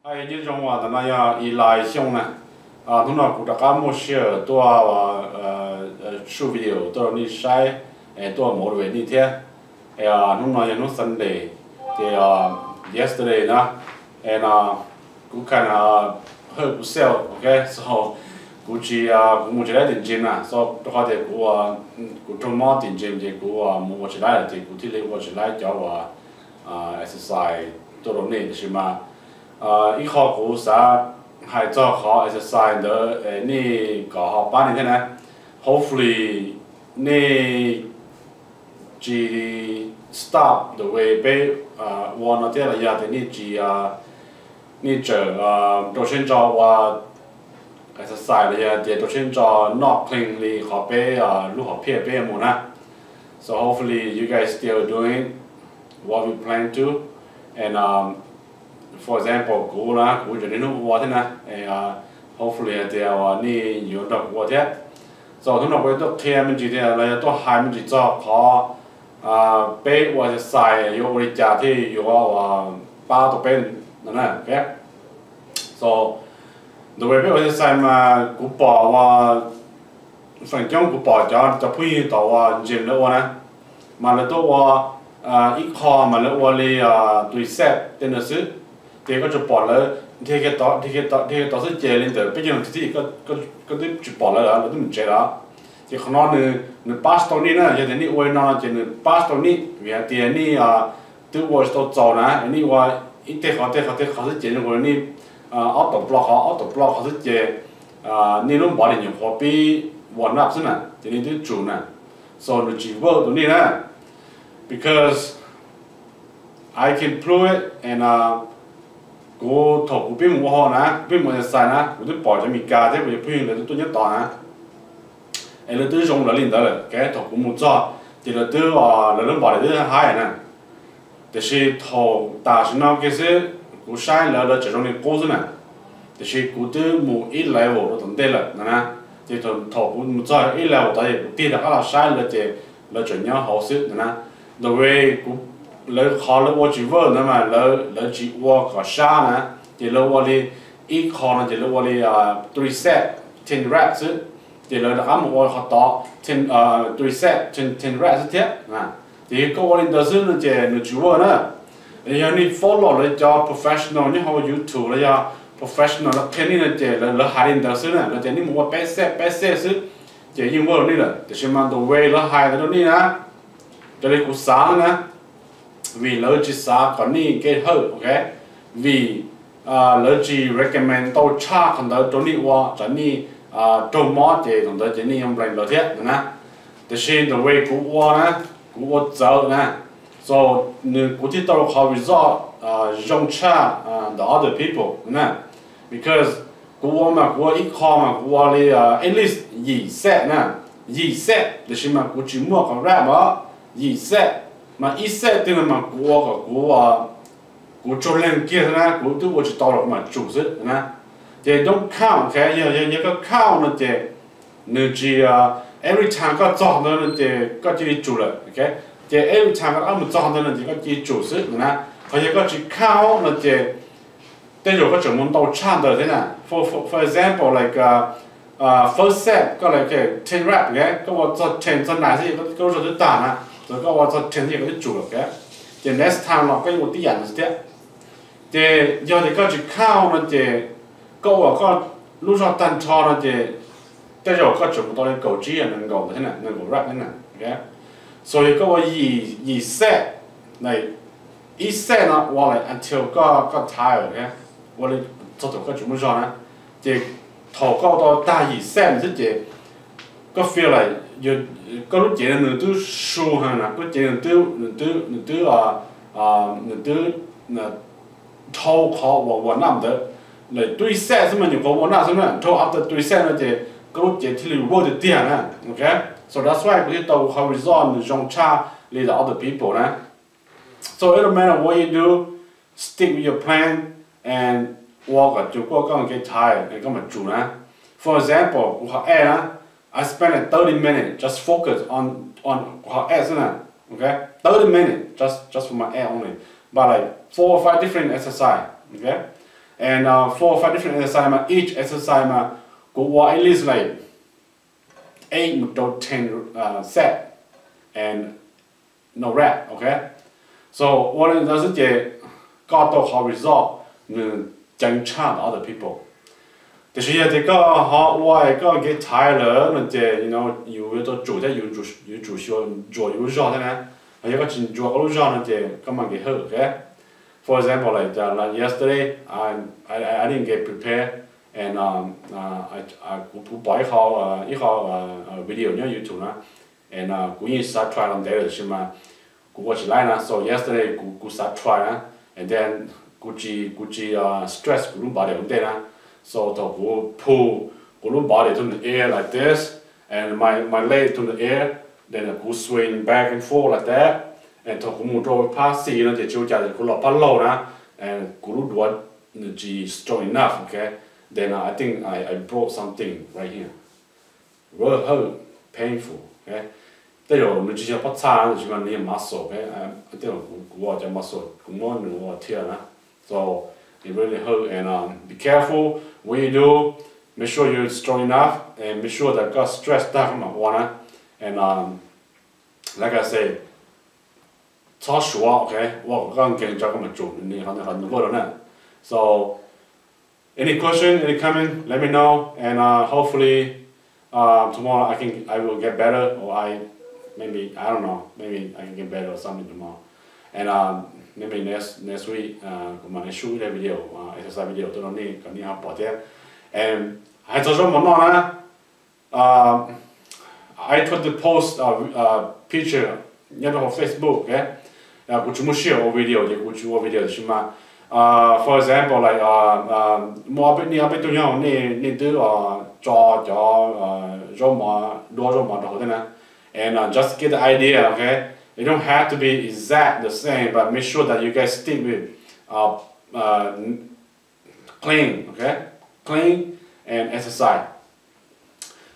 Hais nyob zoo, ntawm no yog Eli Xyooj na. Hnub no kuv rov qab muaj sij hawm tuaj shoot video tuaj rau nej saib, tuaj motivate nej thiab. Hnub no yog hnub Sunday, ces yesterday na, no kuv kinda hurt kuv self, ok, so kuv tsis, kuv mus tsis laib tim gym na, so rau qhov tias kuv, kuv raug mob tim gym ces kuv mus ua tsis laib lawm ces kuv thiaj li ua tsis laib cov uas exercise tuaj rau nej. Tiam sis mas ib qho kuv xav hais txog qhov exercise ntawd nej kom ho pab nej thiab na. Hopefully nej tsis stop the way peb ua no thiab los yog tias nej tsis, nej tseem rau siab ntso ua exercise los yog tias rau siab ntso noj clean li qhov peb, lub hom phiaj peb mus na. So hopefully you guys still doing what we plan to, and for example kuv na, kuv tseem niaj hnub ua thiab na, hopefully hais tias nej yuav nrog kuv ua thiab. So hnub no kuv yuav tuaj qhia me ntsis thiab los yog tuaj hais me ntsis txog qhov peb ua exercise yuav ua li cas thiaj yuav pab tau peb no na. So the way peb ua exercise mas kuv pom uas feem coob kuv pom cov, cov phooj ywg tom uas gym lawv ua na, mas lawv tuaj ua ib qho mas lawv ua li three set tej ntawd xwb. Ces koj tsuas pom lawv dhia kiag tod dhia kiag tod xwb ces li ntawm peb caug nas this koj twb tsis pom lawv lawm, lawv twb mus tsev lawm. Ces qhov no nws pass tau nej na, yog tias nej ua li no no ces nws pass tau nej, vim hais tias nej twb ua tsis tau txaus na, nej ua ib teg qhov teg qhov teg qhov xwb ces zoo li nej ob tog plo qhov ob tog plo qhov xwb ces nej lub body nyuam qhuav pib warm up xwb na, ces nej twb tsum na. So nws tsis work rau nej na, because I can prove it, and kuv thaum kuv pib mus ua hauj na, kuv pib mus exercise na, kuv twb pom cov Meskas thiab kuv cov phooj ywg lawv twb tuaj nyob tod na, es lawv twb zoo lawv li ntawd lawm. Thaum kuv mus txog ces lawv twb, lawv lub body twb high na. Tiam sis thaum tam sim no kiag xwb kuv saib lawv, lawv tseem zoo li qub xwb na. Tiam sis kuv twb mus ib level rau tom ntej lawm no na. Ces thaum kuv mus txog ib level tod ces kuv tig rov qab los saib lawv ces lawv tseem nyob hauv xwb no na. The way kuv, lawv qhov lawv ua tsis work ntawd mas lawv, lawv tsis ua kom sab na, ces lawv ua li ib qho no ces lawv ua li three set ten rep xwb, ces lawv rov qab mus ua qhov tod three set ten rep xwb thiab. Ces yog koj ua li ntawd xwb no ces nws tsis work na. Yog nej follow lawv cov professional nyob hauv YouTube los yog professional lawv qhia nej no ces lawv hais li ntawd xwb na, lawv tias nej mus ua peb set peb set xwb ces yeej work rau nej lawm. Tiam sis mas the way lawv hais ntawd rau nej na, raws li kuv xav na, vim lawv tsis xav kom nej get hurt, ok, vim lawv tsis recommend tau tshaj qhov ntawd rau nej ua, tsam nej raug mob ces thaum ntawd ces nej yuav blame lawv thiab na. Tiam sis the way kuv ua na, kuv ua txawv na, so nws, kuv thiaj tau qhov result zoo tshaj the other people na. Because kuv ua mas kuv ua ib qho mas kuv ua li at least yim set na, yim set, tiam sis mas kuv tsis muaj qhov rep os, yim set, mas ib set twg no mas kuv ua kom kuv, kuv tsaug leeg kiag xwb na, kuv twb ua tsis tau los kuv mam tsum xwb na. Ces don't count, ok, yog, yog koj count no ces nws tsis, every time koj txog ntawd no ces koj cia li tsum lawm, ok. Ces every time koj rov qab mus txog ntawd no ces koj cia li tsum xwb na. Qhov yog koj tsis count no ces tej zaum koj tseem mus ntau tshaj ntawd thiab na. For, for, for example like first set koj like ten rep, ok, koj ua txog ten txog nine xwb koj lub zog twb tag na, txawm koj ua txog ten xwb koj twb tsum lawm, ok. Ces next time los koj yeej ua tib yam ntawd xwb thiab. Ces yog tias koj tsis count no ces koj ua koj lub zog tag nrho no ces tej zaum koj tseem mus tau li kaum tsib yam nees nkaum ntawd thiab na, nees nkaum rep thiab na, ok. So yog koj ua yim, yim set, ib set no ua like until koj, koj tired, ok, ua li txog thaum koj tseem muaj zog na. Ces thaum koj ua tau tag yim set xwb ces koj feel like koj lub cev nws twb su heev na, koj lub cev nws twb, nws twb, nws twb, nws twb dhau qhov uas warm up ntawd. Like three set xwb mas nyuam qhuav warm up xwb na, dhau after three set no ces koj lub cev thiaj li work tiag tiag na, ok. So that's why kuv thiaj tau qhov result nws zoo tshaj li the other people na. So it don't matter what you do, stick with your plan and ua kom cuag koj, koj kev tired koj mam tsum na. For example kuv qhov ab na, I spend like thirty minutes just focus on, on kuv qhov ab xwb na, ok. Thirty minutes just, just for my ab only, but like four or five different exercise, ok. And uh, four or five different exercise mas each exercise mas kuv ua at least like eight to ten uh, set and no rep, okay? So ua li ntawd xwb ces koj tau qhov result nws ceev tshaj the other people. Tiam sis yog tias koj ho ua koj get tired lawm no ces you know yus yuav tau tsum thiab, yus yuav tsum xyuas ntsuas yus lub zog thiab na. Ho yog koj tsis ntsuas koj lub zog no ces koj mam kev hawj, okay? For example, like, uh, like yesterday, I, I, I didn't get prepared, and um, uh, I, I, kuv, kuv pom ib qho, uh, ib qho uh, uh, video nyob YouTube na, and uh, kuv yeej xav try los ntev lawm, tiam sis mas kuv ua tsis laib na. So yesterday kuv, kuv xav try na, and then kuv tsis, kuv tsis uh, stress kuv lub body ua ntej na. So thaum kuv pull kuv lub body to the air like this, and my, my leg to the air, then kuv swing back and forth like that, and thaum kuv mus rau phab xis no ces tsis ua cas, kuv los phab laug na, and kuv lub duav nws tsis strong enough, okay? Then uh, I think I, I broke something right here. Very hurt, painful, okay? Tej zaum nws tsis yog pob txha, nws tsis mas nws yog muscle, okay? Tej zaum kuv, kuv ua cov muscle, kuv muab nws ua thiaj na. So it really hurt, and um, be careful what you do. Make sure you're strong enough and make sure that koj stress tag koj mam ua na. And um, like I say, txhob suav, okay? Ua kom koj nkees tso koj mam tsum, nws qhov, qhov nws ua rau na. So any question, any comment, let me know, and uh, hopefully uh, tomorrow I can, I will get better, or I, maybe, I don't know, maybe I can get better or something tomorrow, and uh, maybe next, next week uh, kuv mam li shoot ib video, uh, exercise video tuaj rau nej kom nej ho pom thiab. And hais txog zaub mov noj na, uh, I try to post a uh, picture nyob rau hauv Facebook, okay? Uh, kuv tsis muaj sij hawm ua video ces kuv tsis ua video, tiam sis mas uh, for example like uh, uh, muaj ob peb, nej ob peb tug nyob hauv nej, nej twb uh, tso cov uh, zaub mov, duab zaub mov rau hauv thiab na. And uh, just get the idea, okay? It don't have to be exact the same, but make sure that you guys stick with uh, uh, clean, okay? Clean and exercise.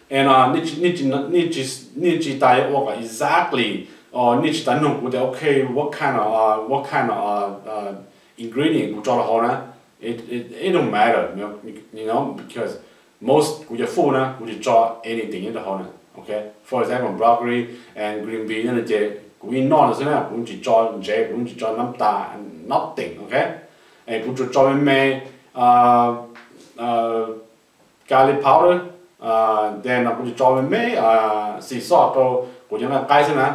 And uh, nej tsis, nej tsis, nej tsis, nej tsis tas yuav ua kom exactly, or nej tsis tas nug kuv tias okay, what kind of uh, what kind of uh, uh, ingredient kuv tso rau hauv na. It, it, it don't matter, you know, because most kuv cov food na kuv tsis tso anything nyob rau hauv na, okay? For example, broccoli and green bean no ces kuv yeej noj no xwb na, kuv tsis tso ntsev, kuv tsis tso nab tas, nothing, okay? Es kuv tsuas tso me me uh, uh, garlic powder, uh, then kuv tsuas tso me me uh, sea salt rau kuv cov nqaij qaib xwb na.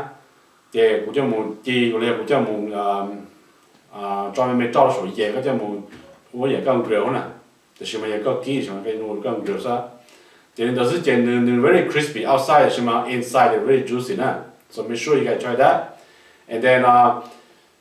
Ces kuv coj mus ci, kuv li kuv coj mus uh, tso me me rau saum yam, koj coj mus ua yam koj grill na. Tiam sis mas yog koj kib, tiam sis mas koj ua koj grill xwb. Ces li ntawd xwb ces nws, nws very crispy outside, tiam sis mas inside is very juicy na. So make sure you guys try that. And then uh,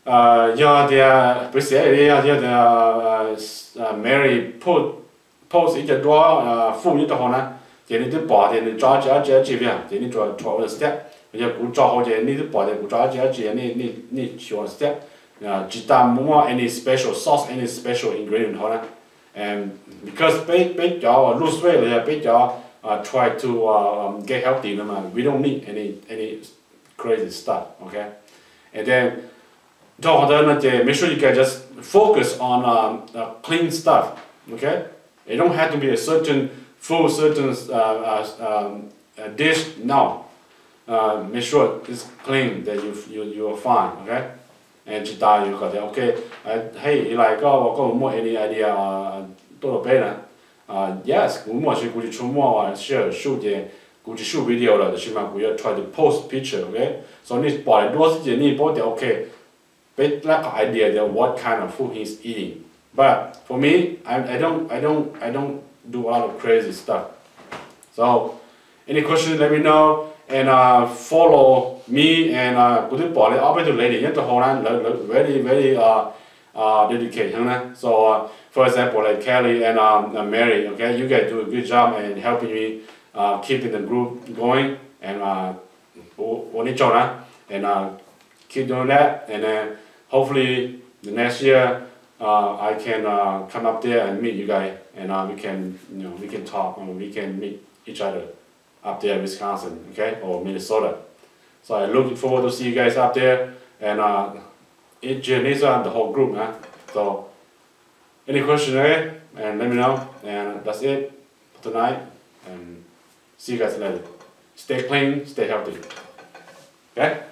uh, yog tias pwm xiav li yog, yog tias uh, uh, Mary put, post ib co duab uh, food nyob rau hauv na, ces nej twb pom tias nws tso dab tsi dab tsi dab tsi viag, ces nej tsuas try ua step. Yog kuv tso hauv ces nej twb pom tias kuv tso dab tsi dab tsi, nej, nej, nej xyuas step. Uh, tsis tas muaj any special sauce, any special ingredient hauv na. And because peb, peb cov lose weight los yog peb cov uh, try to uh, um, get healthy no mas we don't need any, any crazy stuff, okay? And then dhau qhov ntawd no ces make sure you guys just focus on um, uh, clean stuff, okay? It don't have to be a certain food, certain uh, uh, um, uh, dish, no. Uh, make sure it's clean, that you, you, you are fine, okay? And tsis tas yus kom tias okay, hey, Eli, koj, koj muaj any idea uh, tuaj rau peb na? Uh, yes, kuv muaj, tiam sis kuv tsis tshua muaj sij hawm shoot ces kuv tsis shoot video lawm, tiam sis mas kuv yuav try to post picture, okay? So nej pom li duab xwb ces nej paub tias okay, peb lack of idea tias what kind of food he's eating. But for me, I, I don't, I don't, I don't do a lot of crazy stuff. So any question, let me know, and uh, follow me, and uh, kuv twb pom li ob peb tug lady nyob rau hauv na, lawv, lawv very, very uh, uh, dedicate heev na. So uh, for example, like Kelly and um, uh, Mary, okay, you guys do a good job and helping me uh, keeping the group going, and uh, ua, ua nej tsaug na, and uh, keep doing that, and then hopefully the next year uh, I can uh, come up there and meet you guys, and uh, we can, you know, we can talk and we can meet each other up there in Wisconsin, okay, or Minnesota. So I looking forward to see you guys up there, and uh, it journeys on the whole group, huh? So Any question, okay? And let me know. And that's it for tonight. And see you guys later. Stay clean, stay healthy. Okay?